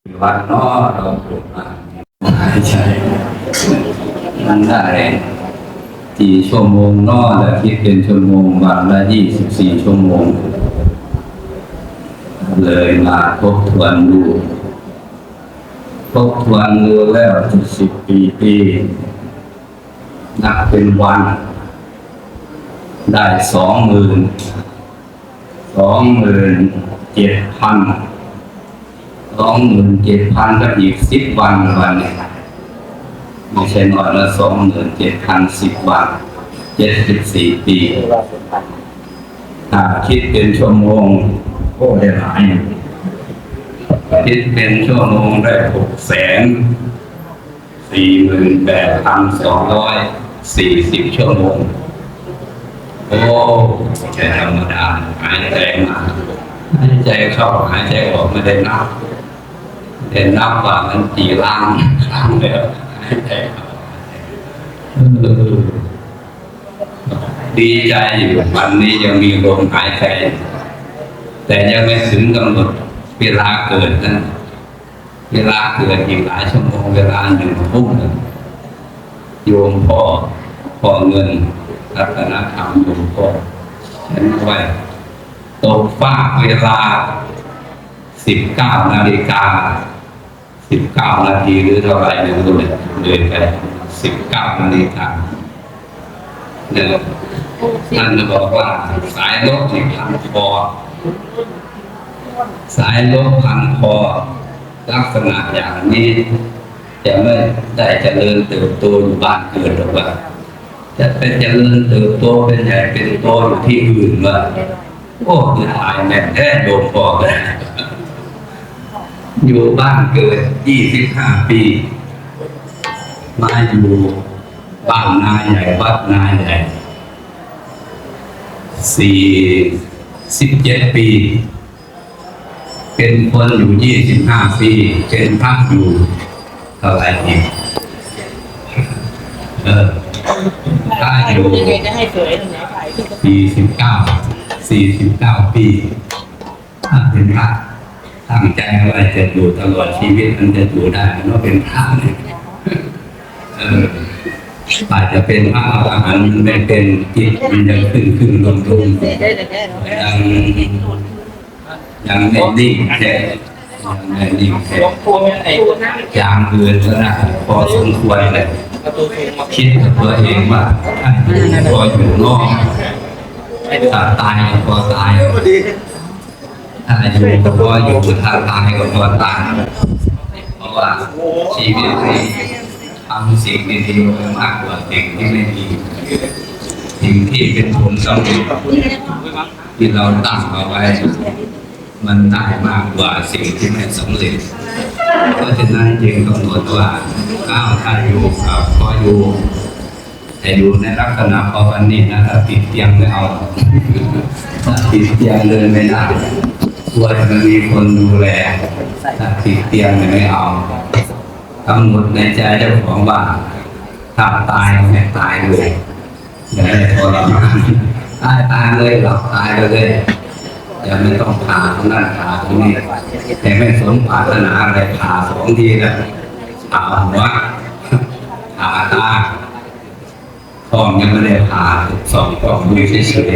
ວັນເນາະ ເຮົາເກີດມາຫາຍໃຈ ມັນໄດ້ ສີ່ຊົ່ວໂມງເນາະ ແລະ ຄິດເປັນຊົ່ວໂມງ ວັນລະ ຊາວສີ່ຊົ່ວໂມງ ເລີຍມາທົບທວນດູ ທົບທວນດູແລ້ວ ເຈັດສິບປີ ປີ ນັບເປັນວັນ ໄດ້ສອງໝື່ນ ສອງໝື່ນເຈັດພັນ ສອງໝື່ນເຈັດພັນກັບອີກສິບວັນ ວັນນີ້ ບໍ່ໃຊ່ນ້ອຍລະ ສອງໝື່ນເຈັດພັນສິບວັນ ເຈັດສິບສີ່ປີ ຖ້າຄິດເປັນຊົ່ວໂມງ ໂອ້ ໄດ້ຫຼາຍຢູ່ ຄິດເປັນຊົ່ວໂມງໄດ້ຫົກແສນ ສີ່ໝື່ນແປດພັນສອງຮ້ອຍສີ່ສິບຊົ່ວໂມງ ໂອ້ ບໍ່ໃຊ່ທຳມະດາ ຫາຍໃຈມາ ຫາຍໃຈເຂົ້າ ຫາຍໃຈອອກ ບໍ່ໄດ້ນັບ ໄດ້ນັບວ່າມັນກີ່ລ້ານຄັ້ງແລ້ວ ຫາຍໃຈເຂົ້າ ເອີ ດີໃຈຢູ່ ວັນນີ້ຍັງມີລົມຫາຍໃຈ ແຕ່ຍັງໄມ່ເຖິງກຳນົດເວລາເກີດນັ້ນ ເວລາເກີດອີກຫຼາຍຊົ່ວໂມງ ເວລາໜຶ່ງທຸ່ມ ໂຍມພໍ່ ພໍ່ເງິນ ລັດຕະນະທຳໂຍມພໍ່ ຂຽນເອົາໄວ້ ຕົກຟາກເວລາສິບເກົ້ານາລິກາສິບເກົ້ານາທີ ຫຼືເທົ່າໃດ ຍັງບໍ່ໄດ້ເລີຍໄປ ສິບເກົ້ານາລິກາ ນັ້ນ ທ່ານບອກວ່າ ສາຍລົບນີ້ພັນຄໍ ສາຍລົບພັນຄໍ ລັກສະນະຢ່າງນີ້ຈະໄມ່ໄດ້ຈະເລີນເຕີບໂຕຢູ່ບ້ານເກີດດອກວ່າ ຈະໄປຈະເລີນເຕີບໂຕເປັນໃຫຍ່ເປັນໂຕຢູ່ທີ່ອື່ນວ່າ ໂອ້ ຄືອາຍແມ່ນແທ້ໂຍມພໍ່ ຢູ່ບ້ານເກີດຊາວຫ້າປີ ມາຢູ່ ບ້ານນາໃຫຍ່ ວັດນາໃຫຍ່ ສີ່ສິບເຈັດປີ ເປັນຄົນຢູ່ຊາວຫ້າປີ ເປັນພະຢູ່ເທົ່າໃດອີກ ເອີ ພະຢູ່ສີ່ສິບເກົ້າ ສີ່ສິບເກົ້າປີ ຖ້າເປັນພະ ຕັ້ງໃຈໄວ້ຈະຢູ່ຕະຫຼອດຊີວິດ ມັນຈະຢູ່ໄດ້ເນາະ ເປັນພະນີ້ ເອີ ອາດຈະເປັນພະອະລະຫັນ ມັນໄມ່ເປັນ ຈິດມັນຍັງຂຶ້ນໆລົງໆ ຍັງ ຍັງແນ່ນໜິ້ງແທ້ ຍັງແນ່ນໜິ້ງແທ້ ຢ່າງອື່ນກໍໜັກພໍສົມຄວນແຫຼະ ຄິດກັບຕົວເອງວ່າ ຖ້າຢູ່ກໍພໍຢູ່ເນາະ ຖ້າຕາຍກໍພໍຕາຍ ຖ້າຢູ່ກໍພໍຢູ່ ຖ້າຕາຍກໍພໍຕາຍ ເພາະວ່າຊີວິດນີ້ ທຳສິ່ງດີໆ ມັນມາກກວ່າສິ່ງທີ່ໄມ່ດີ ສິ່ງທີ່ເປັນຜົນສຳເລັດທີ່ເຮົາຕັ້ງເອົາໄວ້ ມັນໄດ້ມາກກວ່າສິ່ງທີ່ໄມ່ສຳເລັດ ເພາະສະນັ້ນຈຶ່ງກຳນົດວ່າ ອ້າວ ຖ້າຢູ່ກໍພໍຢູ່ ແຕ່ຢູ່ໃນລັກສະນະປະມານນີ້ນະ ຖ້າຕິດຕຽງໄມ່ເອົາ ຖ້າຕິດຕຽງເດີນໄມ່ໄດ້ ຄວນມັນມີຄົນດູແລ ຖ້າຕິດຕຽງໄມ່ເອົາ ກຳນົດໃນໃຈເຈົ້າຂອງວ່າ ຖ້າຕາຍກໍໃຫ້ຕາຍເລີຍ ຢ່າໄດ້ທໍລະມານ ຕາຍ ຕາຍເລີຍ ຫຼັບຕາຍໄປເລີຍ ຢ່າໄມ່ຕ້ອງຜ່າຕົງນັ້ນ ຜ່າຕົງນີ້ ແຕ່ໄມ່ສົມປາດຖະໜາ ໄດ້ຜ່າສອງທີແລ້ວ ຜ່າຫົວ ຜ່າຕາ ທ້ອງຍັງບໍ່ໄດ້ຜ່າ ສອງທ້ອງຢູ່ເສຍ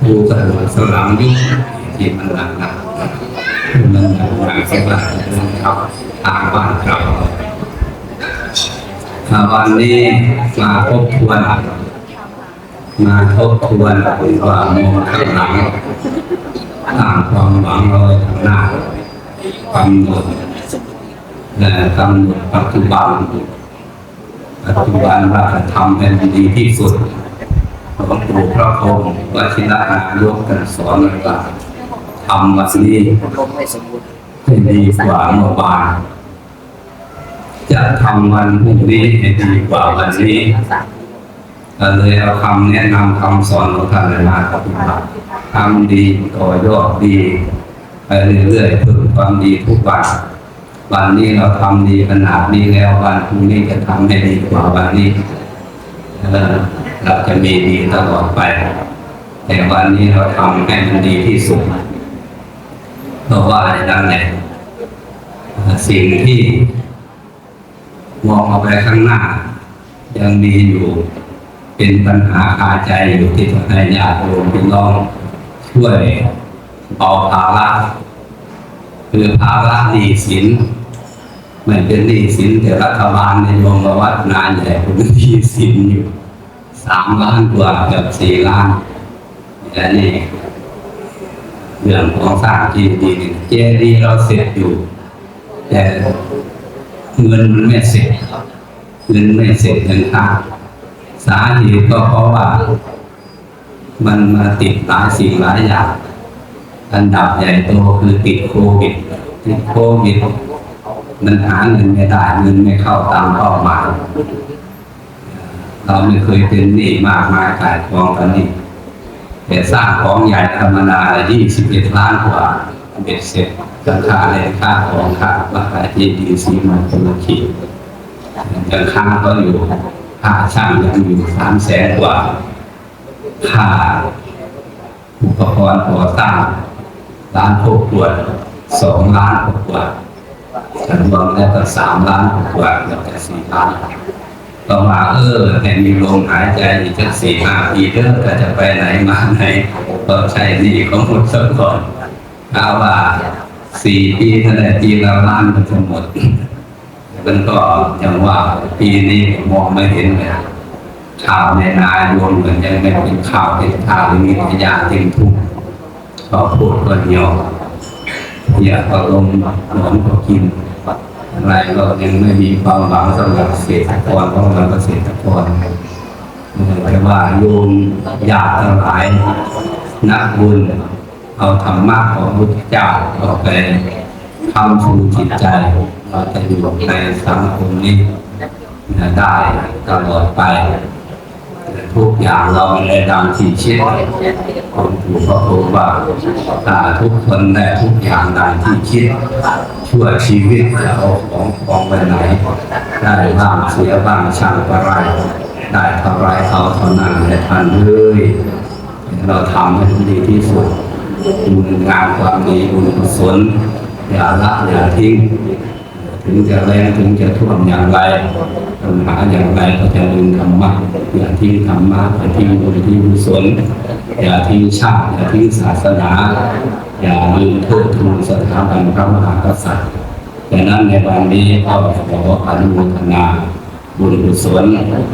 ໆ ຢູ່ສະດວກສະຫຼາມຢູ່ ທີ່ມັນໜັກໆ ມັນໜັກໆ ສະບາຍເດີນເຂົ້າທາງບ້ານເກົ່າ ອ່າ ວັນນີ້ມາທົບທວນ ມາທົບທວນວ່າມອງຂ້າງຫຼັງ ຕັ້ງຄວາມຫວັງເອົາໄວ້ຂ້າງໜ້າ ກຳນົດ ແລະ ກຳນົດປັດຈຸບັນ ປັດຈຸບັນວ່າຈະທຳໃຫ້ມັນດີທີ່ສຸດ ຫຼວງປູ່ພະພົມ ວະຊິລະນາຍົກ ທ່ານສອນວ່າ ທຳວັນນີ້ໃຫ້ດີກວ່າເມື່ອວານ ຈະທຳວັນພລຸ່ງນີ້ໃຫ້ດີກວ່າວັນນີ້ ກໍເລີຍເອົາຄຳແນະນຳຄຳສອນຂອງທ່ານມາປະຕິບັດ ທຳດີກໍຍອດດີ ໄປເລື້ອຍໆ ເພີ່ມຄວາມດີທຸກວັນ ວັນນີ້ເຮົາທຳດີຂະໜາດນີ້ແລ້ວ ວັນພລຸ່ງນີ້ຈະທຳໃຫ້ດີກວ່າວັນນີ້ ເອີ ເຮົາຈະມີດີຕະຫຼອດໄປ ແຕ່ວັນນີ້ເຮົາທຳໃຫ້ມັນດີທີ່ສຸດ ເພາະວ່າອັນນັ້ນແຫຼະ ສິ່งที่มองออกไปข้างหน้ายังมีอยู่ เป็นปัญหาคาใจอยู่ ที่จะให้ญาติโยมพี่น้องช่วยเบาภาระ คือภาระหนี้สิน ไม่เป็นหนี้สินแต่รัฐบาล ในโยมวัดนานใหญ่เป็นหนี้สินอยู่ สามล้านกว่า เกือบสี่ล้าน และนี่เรื่องของสร้างเจดีย์ เจดีย์เราเสร็จอยู่ แต่เงินมันไม่เสร็จ เงินไม่เสร็จ เงินค้าง สาเหตุก็เพราะว่ามันมาติดหลายสิ่งหลายอย่าง อันดับใหญ่โตคือติดโควิด ติดโควิด มันหาเงินไม่ได้ เงินไม่เข้าตามเป้าหมาย เราไม่เคยเป็นหนี้มากมายก่ายกองปานนี้ แต่สร้างของใหญ่ธรรมดา ยี่สิบเอ็ดล้านกว่า เบ็ดเสร็จ หลังคาแรงค่าของค่าวัดพระเจดีย์ศรีมงคลขีด ยังค้างเขาอยู่ ค่าช่างยังอยู่สามแสนกว่า ค่าอุปกรณ์ก่อสร้าง ร้านพวกตรวจ สองล้านกว่า รวมแล้วก็สามล้านกว่า เกือบจะสี่ล้าน ก็ว่า เออ ให้มีลมหายใจอีกสักสี่ห้าปีเด้อ ถ้าจะไปไหนมาไหน ก็ใช้หนี้เขาหมดซะก่อน ถ้าว่าสี่ปีเท่านั้น ปีละล้านมันจะหมด มันก็อย่างว่า ปีนี้มองไม่เห็นเลย ข้าวในนาโยมเหมือนยังไม่เป็นข้าวเป็นข้าว มีแต่หญ้าเต็มทุ่ง ข้าวโพดก็เหี่ยว เพี้ยก็ลง หนอนก็กิน อะไรก็ยังไม่มีความหวังสำหรับเกษตรกร ของเราเกษตรกร เออ แต่ว่าโยมญาติทั้งหลาย นักบุญ เอาธรรมะของพระพุทธเจ้าเข้าไปค้ำชูจิตใจ เราจะอยู่ในสังคมนี้ได้ตลอดไป ทุกอย่างเราไม่ได้ดังที่คิด องค์ปู่พระองค์ว่า ถ้าทุกคนได้ทุกอย่างดังที่คิด ชั่วชีวิตจะเอาของกองไปไหน ได้บ้างเสียบ้างช่างกะไร ได้เท่าไรเอาเท่านั้นแหละท่านเอ้ย เราทำให้มันดีที่สุด คุณงามความดี บุญกุศล อย่าละอย่าทิ้ง ถึงจะแล้งถึงจะท่วมอย่างไร ปัญหาอย่างไรก็อย่าลืมธรรมะ อย่าทิ้งธรรมะ อย่าทิ้งบุญทิ้งกุศล อย่าทิ้งชาติ อย่าทิ้งศาสนา อย่าลืมเทิดทูนสถาบันพระมหากษัตริย์ ดังนั้นในวันนี้ก็ขออนุโมทนาบุญกุศล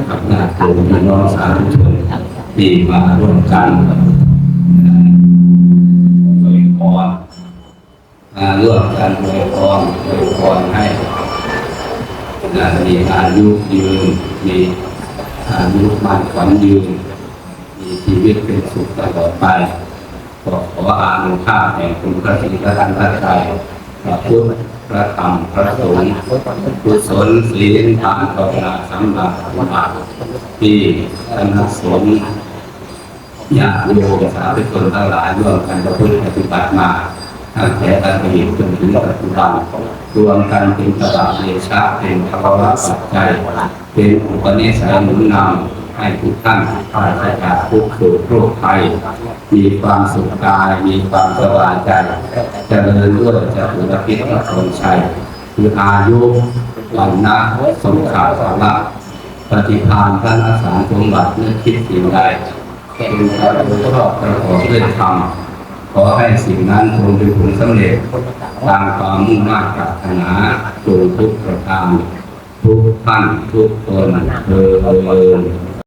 กับญาติโยมพี่น้องสาธุชนที่มาร่วมกันอวยพร มาร่วมกันอวยพร อวยพรให้ อ่า มีอายุยืน มีอายุมั่นขวัญยืน มีชีวิตเป็นสุขตลอดไป ก็ขออานุภาพแห่งคุณพระศรีรัตนตรัย พระพุทธ พระธรรม พระสงฆ์ กุศลศีลทานภาวนาสัมมาสมาธิที่คณะสงฆ์ ญาติโยมสาธุชนทั้งหลายร่วมกันประพฤติปฏิบัติมา ตั้งแต่อดีตจนถึงปัจจุบัน รวมกันเป็นตบะเดชะ เป็นภาวะปัจจัย เป็นอุปนิสัยหนุนนำให้ทุกท่านปราศจากทุกข์โศกโรคภัย มีความสุขกาย มีความสบายใจ เจริญด้วยจตุรพิธพลชัย คืออายุ วรรณะ สุขะ พละ ปฏิภาณ พละสารสมบัติ นึกคิดสิ่งใด เป็นไปโดยชอบประกอบด้วยธรรม ขอให้สิ่งนั้นจงเป็นผลสำเร็จตามความมุ่งมาดปรารถนา จงทุกประการ ทุกท่านทุกคนเทอญ